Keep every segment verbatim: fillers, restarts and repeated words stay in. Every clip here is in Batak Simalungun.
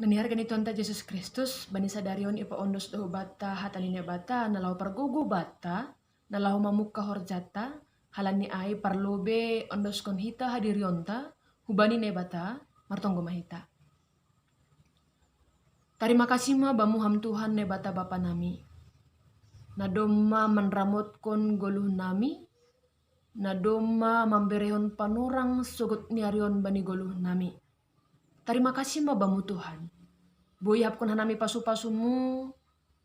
Na niharga ni Tuhanta Jesus Kristus, bani sadari on ipaondos do hubata hata ni Naibata, na laho pargogo bata, na laho mamungkah horjata, halani ai parlu be ondoskon hita hadirionta hubani Naibata. Martonggo ma hita. Tarima kasih ma Bamu Ham Tuhan Naibata Bapa nami, na domma manramotkon goluh nami, na domma mamberehon panorang sogot ni ari on bani goluh nami. Tarima kasih ma Bamu Tuhan, boi ihapkon hanami pasu-pasumu,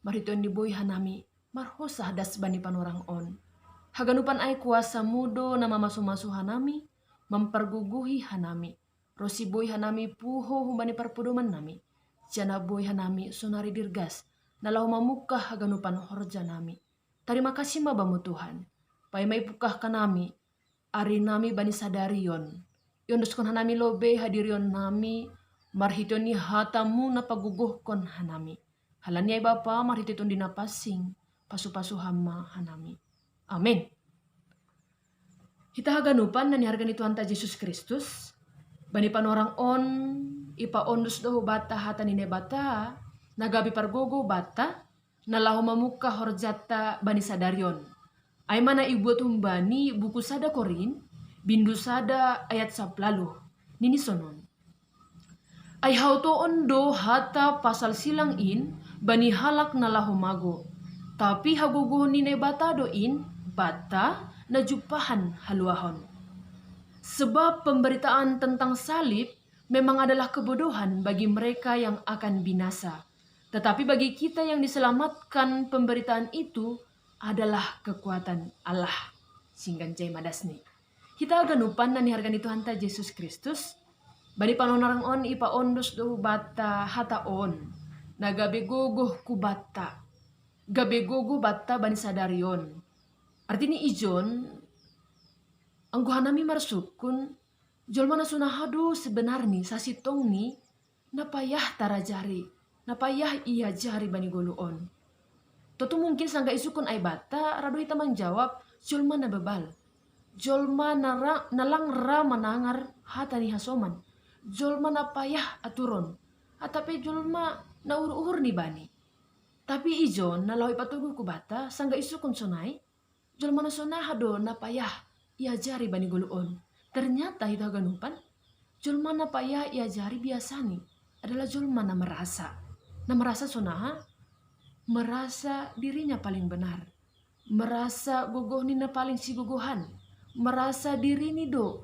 marhiteon ni boi hanami marhosah das bani panorang on. Haganupan ai kuasamu do na mamasu-masu hanami, mampargogohi hanami, ronsi boi hanami puho hubani parpodoman nami, janah boi hanami sonari dirgas, na laho mamungkah haganupan horja nami. Tarima kasih ma Bamu Tuhan, paima ipungkah hanami ari nami bani sadari on, iondoskon hanami lobei hadirion nami, marhiteon ni hatamu na pagogohkon hanami. Halani ai Bapa, marhitei Tondi Napansing, pasu-pasu Ham ma hanami. Amen. Hita haganupan na niharga ni Tuhanta Jesus Kristus, bani panorang on ipaondos do hubata hata ni Naibata, na gabe pargogo bata, na laho mamungkah horjata bani sadari on. Ai ma na ibuat humbani buku sada Korin, bindu sada ayat sapuluh, nini sonon: Ai hautoon do hata pasal silang in bani halak na laho mago, tapi hagogohon ni Naibata do in banta na jumpahan haluahon. Sebab pemberitaan tentang salib memang adalah kebodohan bagi mereka yang akan binasa, tetapi bagi kita yang diselamatkan, pemberitaan itu adalah kekuatan Allah. Singgan jai madasni. Hita haganupan na niharga ni Tuhanta Jesus Kristus, bani panorang on ipaondos do hubata hata on, na gabe gogoh ku banta, gabe gogoh banta bani sadari on. Artini ijon, anggo hanami marsungkun, jolma na sonaha do sebenarni, sasintongni, na payah tarajari, na payah iajari bani goluh on. Tontu mungkin sanggah isungkun ai banta, ra do hita manjawab, jolma na bebal, jolma na ra, na lang ra manangar hata ni hasoman, jolma na payah aturon, atap pe jolma na uhur-uhur ni bani. Tapi ijon na laho ipatoguh ku banta, sanggah isungkun sonai, jolma na sonaha do na payah iajari bani goluh on? Ternyata hita haganupan, jolma na payah iajari biasani adalah jolma na merasa. Na merasa sonaha? Merasa dirinya paling benar, merasa gogohni na paling sigogohan, merasa dirini do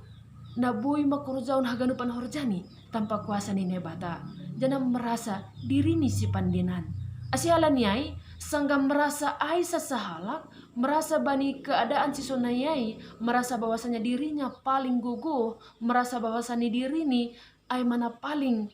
na boi mangkorjahon haganupan horjani tanpa kuasa ni Naibata, janah merasa dirini sipandenan. Asi halani ai, sanggah merasa ai sasahalak, merasa bani keadaan sisonai ai, merasa bahwasanya dirinya paling gogoh, merasa bahwasanya dirini ai ma na paling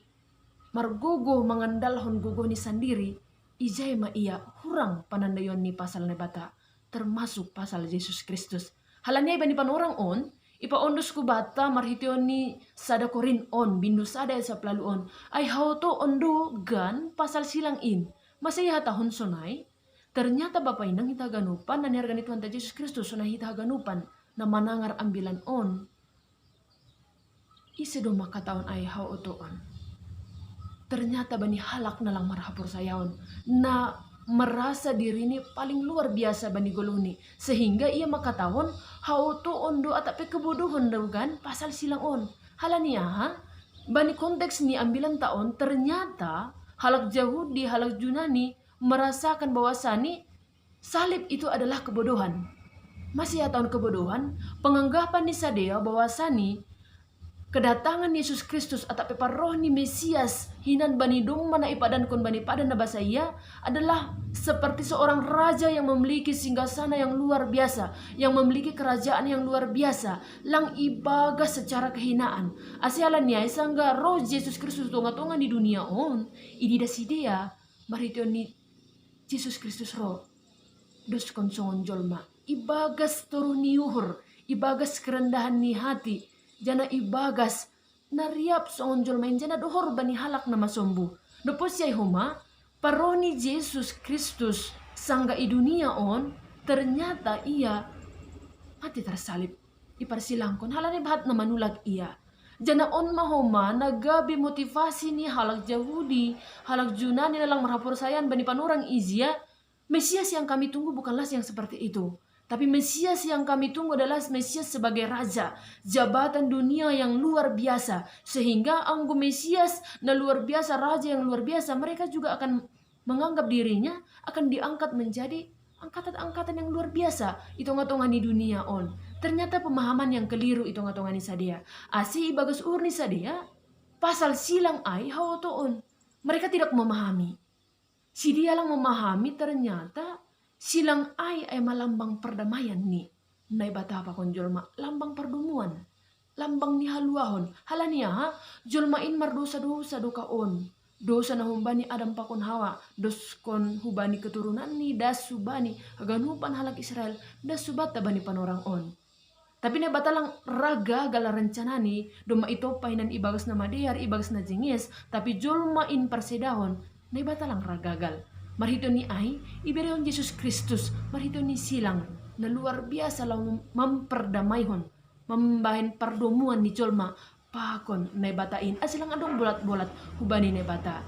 margogoh mangandalhon gogohni sandiri, ijai ma ia hurang panandaion ni pasal Naibata, termasuk pasal Jesus Kristus. Halani ai bani panorang on ipaondos ku banta marhiteon ni sada Korin on, bindu sada ayat sapuluh on: Ai hautoon do gan pasal silang in. Masa ihatahon sonai? Ternyata bapa inang, hita haganupan na niharga ni Tuhanta Jesus Kristus, sonai hita haganupan na manangar ambilan on, ise do mangkatahon ai hautoon? Ternyata bani halak na lang marhaporsayaon, na merasa dirini paling luar biasa bani goluhni, sehingga ia mangkatahon hautoon do atap pe kebodohon do gan pasal silang on. Halani aha? Bani konteks ni ambilanta on, ternyata halak Jahudi, halak Junani merasakan bahwasani salib itu adalah kebodohan. Masa ihatahon kebodohan? Penganggapan ni sidea bahwasani kedatangan Yesus Kristus atap pe parroh ni Mesias hinan bani domma na ipadankon bani padan na basaia adalah seperti seorang raja yang memiliki singgasana yang luar biasa, yang memiliki kerajaan yang luar biasa, lang ibagas secara kehinaan. Asi halani ai sanggah roh Jesus Kristus tonga-tonga ni dunia on, ididah sidea marhiteon ni Jesus Kristus ro, doskon songon jolma, ibagas toruh ni uhur, ibagas kerendahan ni hati, janah ibagas na riap songon jolma in, janah dohor bani halak na masombu. Dob posi ai homa, parroh ni Jesus Kristus sanggah i dunia on, ternyata ia mate tarsalib, iparsilangkon, halani bahat na manulak ia. Jana on ma homa na gabe motivasi ni halak Jahudi, halak Junani na lang marhaporsayaon bani panorang ijia, Mesias yang kami tunggu bukanlah yang seperti itu. Tapi Mesias yang kami tunggu adalah Mesias sebagai raja, jabatan dunia yang luar biasa. Sehingga anggo Mesias na luar biasa, raja yang luar biasa, mereka juga akan menganggap dirinya akan diangkat menjadi angkatan-angkatan yang luar biasa i tonga-tonga ni dunia on. Ternyata pemahaman yang keliru i tonga-tonga ni sadea. Ase ibagas uhur ni sadea, pasal silang ai haotoon. Mereka tidak memahami. Sidea lang memahami ternyata silang ai ai ma lambang perdamaian ni Naibata pakon jolma, lambang pardomuan, lambang ni haluahon. Halani aha? Jolma in mardosa-dosa do ka on. Dosa na humbani Adam pakon Hawa, doskon hubani keturunanni, das hubani haganupan halak Israel, das hubanta bani panorang on. Tapi Naibata lang ra gagal rencanani, domma itompa hinan ibagas na madear, ibagas na jengges, tapi jolma in parsedahon, Naibata lang ra gagal. Marhitehon ni ai, iberehon Jesus Kristus, marhitehon ni silang, na luar biasa laho mamperdamaihon, mambahen pardomuan ni jolma pakon Naibata in, ase lang adong bolat-bolat hubani Naibata.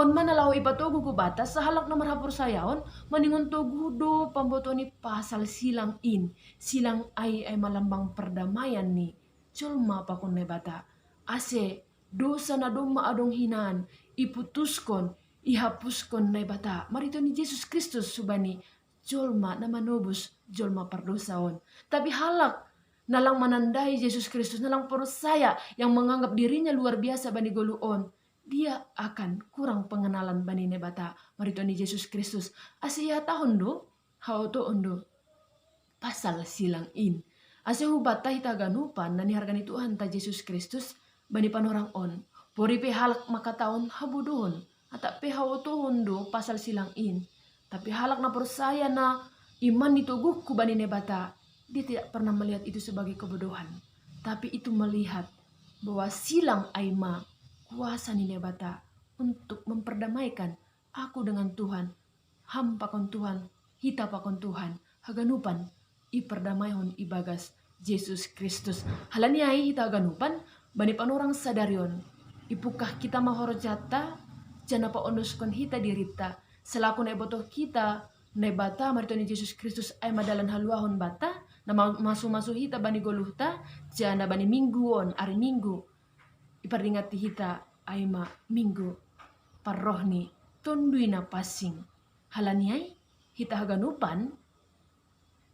On ma na laho ipatogu hubanta, sahalak na marhaporsayaon, maningon togu do pamboto ni pasal silang in, silang ai ai ma lambang perdamaian ni jolma pakon Naibata. Ase dosa na domma adong hinan, iputuskon, ihapuskon Naibata, marhitehon ni Jesus Kristus hubani jolma na manobus, jolma pardosa on. Tapi halak na lang manandai Jesus Kristus, na lang porsaya, yang menganggap dirinya luar biasa bani goluh on, dia akan kurang pengenalan bani Naibata, marhitehon ni Jesus Kristus. Ase ihatahon do, haotoon do pasal silang in. Ase hubanta hita haganupan na niharga ni Tuhanta Jesus Kristus bani panorang on. Pori pe halak mangkatahon habodohon, atap pe haotoon do pasal silang in. Tapi halak na porsaya na iman ni toguhku bani Naibata, dia tidak pernah melihat itu sebagai kebodohan. Tapi itu melihat bahwa silang ai ma kuasa ni Naibata untuk memperdamaikan aku dengan Tuhan, ham pakon Tuhan, hita pakon Tuhan, haganupan iperdamaihon ibagas Jesus Kristus. Halani ai hita haganupan, bani panorang sadari on, ipungkah hita ma horjanta, jana paondoskon hita dirinta, selaku na ibotoh hita, Naibata marhitehon ni Jesus Kristus ai ma dalan haluahon banta, na ma-, masu-masu hita bani goluhta, jana bani minggu on, ari Minggu, ipardingati hita ai ma Minggu parroh ni Tonduy Na Pansing. Halani ai, hita haganupan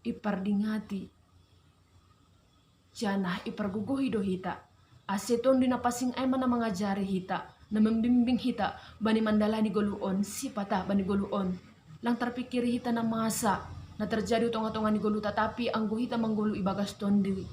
ipardingati, janah ipargogohi do hita, ase Tonduy Na Pansing ai ma na mangajari hita, na mambimbing hita bani mandalani goluh on, sipata bani goluh on. Lang tarpingkiri hita na masa na terjadi hu tonga-tonga ni goluhta, tapi anggo hita manggoluh ibagas Tonduy,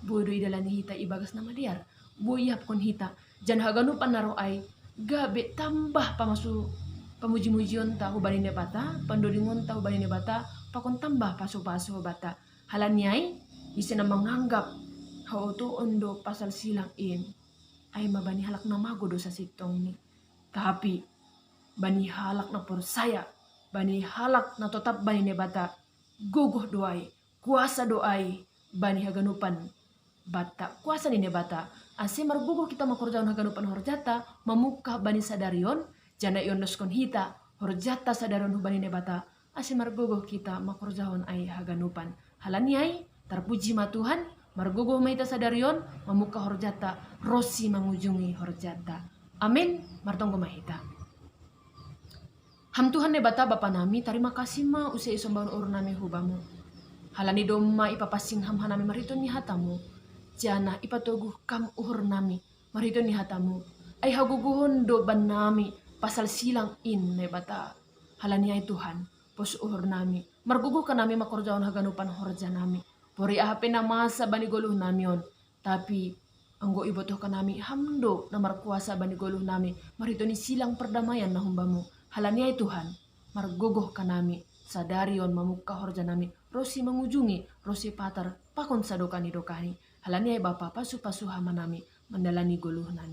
boi do idalani hita ibagas na madear, boi iahapkon hita, janah haganupan na roh ai gabe tambah pamasu pamuji-mujionta hubani Naibata, pandodingonta hubani Naibata, pakon tambah pasu-pasu hubanta. Halani ai, ise na manganggap haotoon do pasal silang in, ai ma bani halak na mago dosa sintongni. Tapi bani halak na porsaya, bani halak na totap bani Naibata, gogoh do ai, kuasa do ai bani haganupan banta, kuasa ni Naibata. Ase margogoh hita mangkorjahon haganupan horjanta, mamungkah bani sadari on, jana iondoskon hita horjanta sadari on hubani Naibata, ase margogoh hita mangkorjahon ai haganupan. Halani ai, tarpuji ma Tuhan, margogoh ma hita sadari on, mamungkah horjanta, ronsi mangujungi horjanta. Amin. Martonggo ma hita. Ham Tuhan Naibata Bapa nami, tarima kasih ma use isombahon uhur nami hu Bamu. Halani domma ipapansing Ham hanami marhitehon ni hata-Mu, janah ipatoguh Kam uhur nami marhitehon ni hata-Mu. Ai hagogohon do bannami pasal silang in, Naibata. Halani ai Tuhan, pos uhur nami, margogoh hanami mangkorjahon haganupan horja nami. Pori aha pe na masa bani goluh nami on, tapi anggo ibotoh hanami Ham do na markuasa bani goluh nami, marhitehon ni silang perdamaian na hum Bamu. Halani ai Tuhan, margogoh hanami sadari on mamungkah horja nami, ronsi mangujungi, ronsi patar pakon sadokah ni dokahni. Halani ai Bapa, pasu-pasu Ham hanami mandalani goluh nami.